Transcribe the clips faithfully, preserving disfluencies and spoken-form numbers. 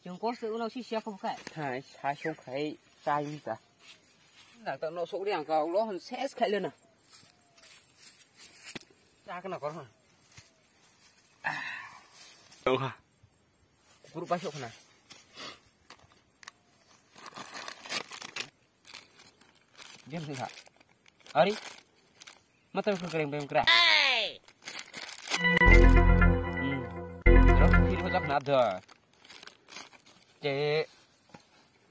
Chwng kor se ulo si siya kho bukai. Hai, sa song khai, sa yum ta. Na ta no sok ri ang ka ulo hon ses khai le na. Sa ka na kor hon. Tong ha. Kuru pa sok na. Diam sih ha. Ari. Mata ko kereng bem kra. Hmm. Ro phir ho jak na da. Te.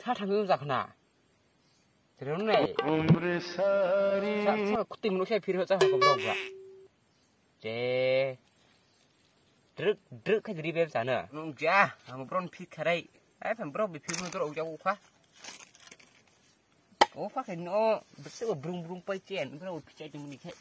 Tha thang jak na. Terus nih. Sa, sa, kuting menurut saya virus saya kok berubah. Te. Druk, druk kai diri beb sana. Nung ja, ang bron fit kharai. Ai, phan bro bi fit mun druk ja ukha. Ukha kai no, bese ko brung brung pai chen, bro fit chai tung ni khai.